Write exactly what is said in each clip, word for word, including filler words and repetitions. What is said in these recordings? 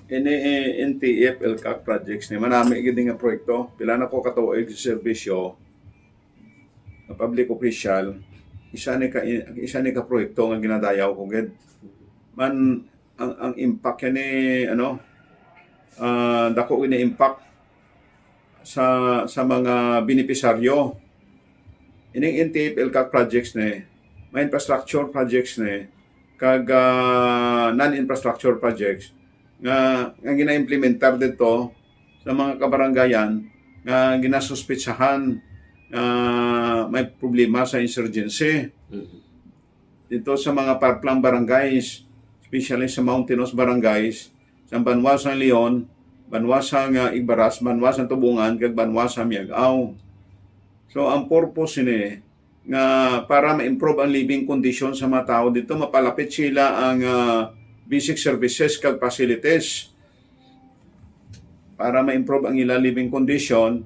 Ini, eh, N T F, ELCAC projects ni, manami gid nga proyekto. Pila na ko katuig sa serbisyo nga public official, isa ni ka, isa ni ka proyekto nga ginadayaw ko gid. Man, ang, ang impact yan ni, ano, ah, dako gid ni impact sa, sa mga benepisaryo. Ining N T F ELCAC projects ni, may infrastructure projects ni, kag, ah, non-infrastructure projects nga, nga gina-implementar dito sa mga kabarangayan nga ginasuspitsahan nga may problema sa insurgency. Mhm. Dito sa mga parplang barangays, especially sa mountainous barangays, sa banwa sa Leon, banwa sa nga Igbaras, banwa sa Tubungan, kag banwa sa Miag-ao. So, ang purpose ini nga para ma-improve ang living condition sa mga tao dito, mapalapit sila ang, ah, basic services kag facilities para ma-improve ang ila living condition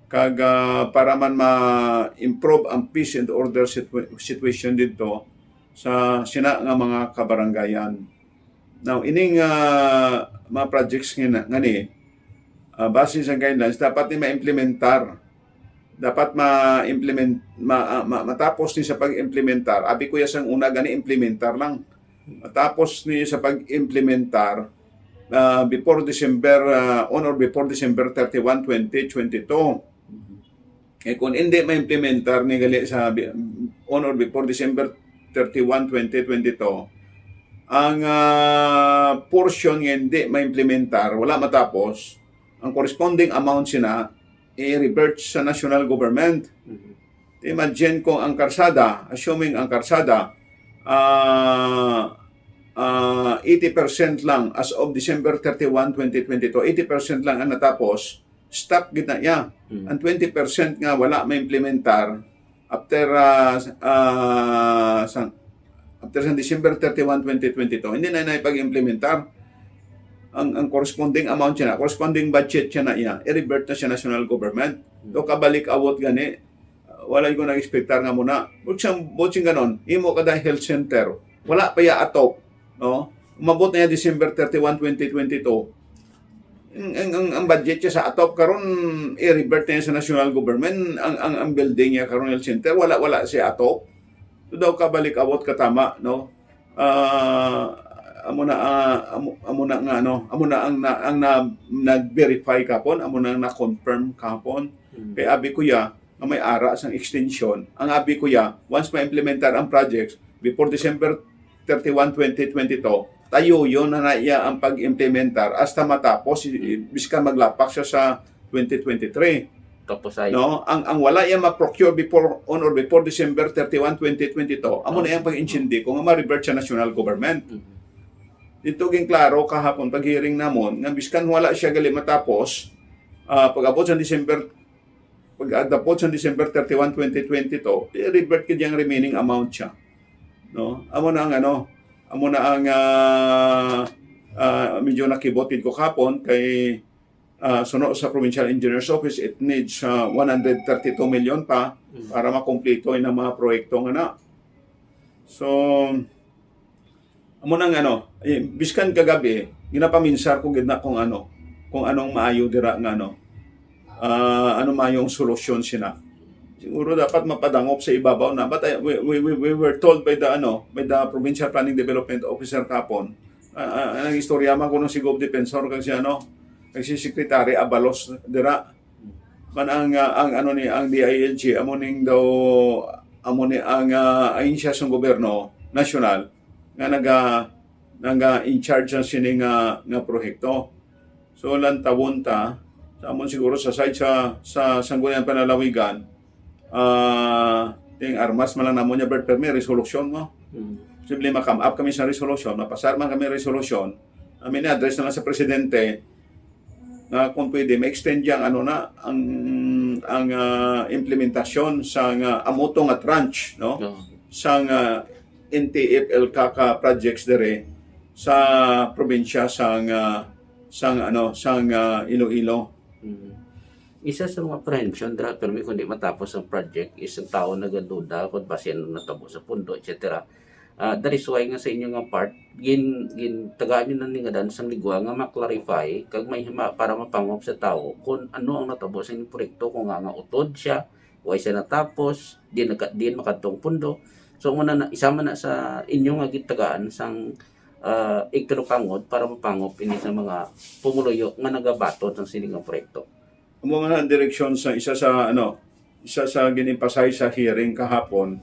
kag, ah, para man ma-improve ang peace and order situa-, situation dito sa sina nga mga kabarangayan. Now, ining, ah, mga projects nga, nga ni, ah, base sa guidelines, dapat ni ma-implementar. Dapat ma-implement, ma-, ah, ma-, matapos ni sa pag-implementar. Abi ko ya sang una gani implementar lang. Matapos ni sa pag-implementar, ah, before December, ah, on or before December thirty-one, twenty twenty-two. Eh, kung hindi ma-implementar ni gali sa bi-, on or before December thirty-one, twenty twenty-two, ang, ah, portion nga hindi ma-implementar, wala matapos, ang corresponding amount sina i-revert sa national government. Mhm. Imagine kung ang karsada, assuming ang karsada, ah, ah, eighty percent lang as of December thirty-one, twenty twenty-two, eighty percent lang ang natapos, stop gid na iya. Mm. Ang twenty percent nga wala ma-implementar, after, ah, s-, ah, sang, after sang December thirty-one, twenty twenty-two, hindi na na ipag-implementar. Ang, ang corresponding amount siya na, corresponding budget siya na iya, i-revert na siya national government. Mm. So, kabalik awot gani, wala ko nag-expectar nga muna. Butsing, butsing ganon, imo ka dahil health center. Wala pa ya atop, no? Umabot na ya December thirty-one, twenty twenty-two. Ang, ang, ang, ang budget siya sa atop karon, i-revert na ya sa national government. Ang, ang, ang building niya karon, health center, wala, wala siya atop. So daw kabalik awot katama, no? Ah, amo na, ah, amo, amo na nga, ano, amo na ang na, ang na, nag-verify kapon, amo na ang na-confirm kapon. Mm. Kay abi ko ya, nga may ara sang extension. Ang abi ko ya, once ma-implementar ang projects before December thirty-one, twenty twenty-two, tayo yun na na iya ang pag-implementar hasta matapos, i-, i-, biskan maglapak siya sa twenty twenty-three. Kapusay. No, ang, ang wala iya ma-procure before, on or before December thirty-one, twenty twenty-two, amo na iyang pag-intindi ko nga ma-revert sa national government. Mhm. Dito ging klaro kahapon pag-hearing namon nga biskan wala siya gali matapos, ah, pag-abot sa December, pag-abot sa December thirty-one, twenty twenty-two, i-revert gid yang remaining amount siya. No? Amo na ang ano, amo na ang, ah, ah, medyo nakibot gid ko kahapon kay, ah, suno sa Provincial Engineer's Office, it needs, ah, one hundred thirty-two million pa Mm. para makumpleto ang mga proyekto nga na. So, amo nang ano, eh, biskan kagabi, ginapaminsar ko gid na kung ano, kung anong maayo dira nga ano, ah, ano maayong solusyon sina. Siguro dapat mapadangop sa ibabaw na. But I, we, we, we, we were told by the, ano, by the Provincial Planning Development Officer kapon, ah, ah, ang istorya man kuno si Gov Defensor kag si, ano, kag si Secretary Abalos dira. Man ang, ah, ang ano ni, ang D I L G, amo ning daw, amo ni ang, ah, ahensya sang gobyerno nasyonal nga naga, naga in charge sa sini nga, nga proyekto. So, lantawon ta, sa amon siguro sa side sa, sa Sangguniang Panlalawigan, ah, ting armas man lang namon niya, Bert, pero may resolusyon mo. Hmm. Posible ma-come up kami sa resolusyon, mapasar man kami resolusyon, I mean, address na lang sa presidente, nga kung pwede, ma-extend yang ano na, ang, ang, ah, implementasyon sa nga amo to nga tranche, no? Oo. Sa nga N T F ELCAC projects dere sa probinsya sa nga, sa nga, ano, sa nga Iloilo. Mm. Isa sa mga apprehension dira, pero may kundi matapos ang project, is ang tao nagaduda kung basin natabo sa pundo, et cetera. Ah, that is why nga sa inyo nga part, gin-, gintagaan nyo na ni nga dan sang ligwa nga ma-clarify kag may hima para mapangop sa tawo kung ano ang natabo sa inyong proyekto, kung nga, nga utod siya, why siya natapos, di nagka-, di makadtong pundo. So, muna na, isa man na sa inyo nga gitagaan sang, ah, igkalupangod para mapangop ini sa mga pumuluyo nga nagabaton sang sini nga proyekto. Amo nga ang direksyon sa isa sa, ano, isa sa gin-emphasize sa hearing kahapon,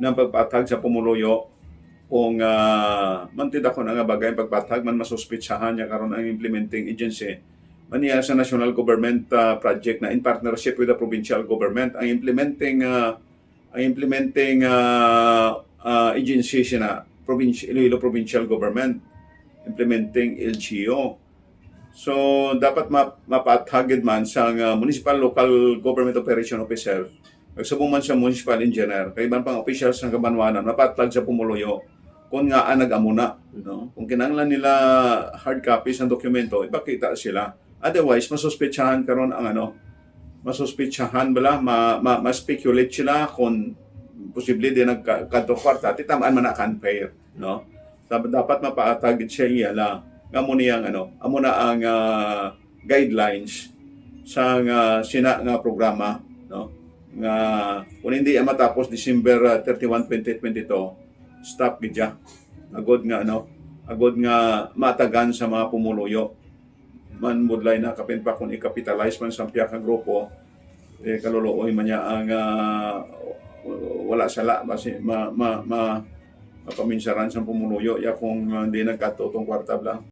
ng pagpatag sa pumuluyo kung, ah, mantid ako na nga bagay ang pagpatag man masuspitsahan niya karon ang implementing agency man niya sa national government, ah, project na in partnership with the provincial government. Ang implementing, ah, ang implementing, ah, ah, agency sina provinci-, Iloilo Provincial Government, implementing L G U. So, dapat ma-, mapatag gid man sang, ah, municipal local government operation officer, nagsubong man sa municipal engineer, kay iban pang officials sang kabanwanan, mapatag sa pumuluyo kung nga, ah, nag-amo na, no? Kung kinahanglan nila hard copies ng dokumento, ipakita sila. Otherwise, masuspetsahan karon ang, ano, masuspetsahan bala, ma-, ma-, ma-speculate sila kung posible din nagka-, kadto kwarta, ti tam-an man na unfair, no? Dap-, dapat mapaatag gid siya iyala nga amo niyang, ano, amo na ang, ah, guidelines sa nga sina nga programa, no? Nga kung hindi ang matapos December, ah, thirty-one, twenty twenty-two, stop gid siya. Agod nga, ano, agod nga matagan sa mga pumuluyo. Man budlay na kapin pa kung i-capitalize man sa piyak nga grupo, eh, kaluluoy man niya ang, ah, wala sala, basi ma-, ma-, ma-, mapaminsaran sa pumuluyo, ya kung, ah, hindi nagkatutong kwarta bala.